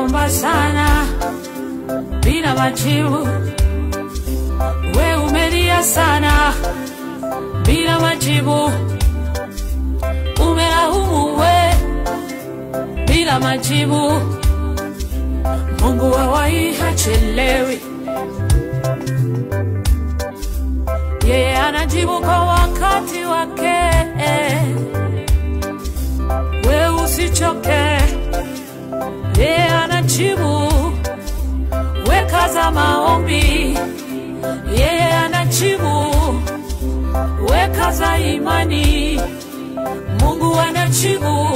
Umeomba sana bila majibu, we umelia sana bila majibu, umelaumu we bila majibu. Mungu hawai hachelewi, yeye anajibu kwa wakati wake. We usichoke, yeye anajibu. We kaza maombi, yeye anajibu. We kaza imani, Mungu anajibu.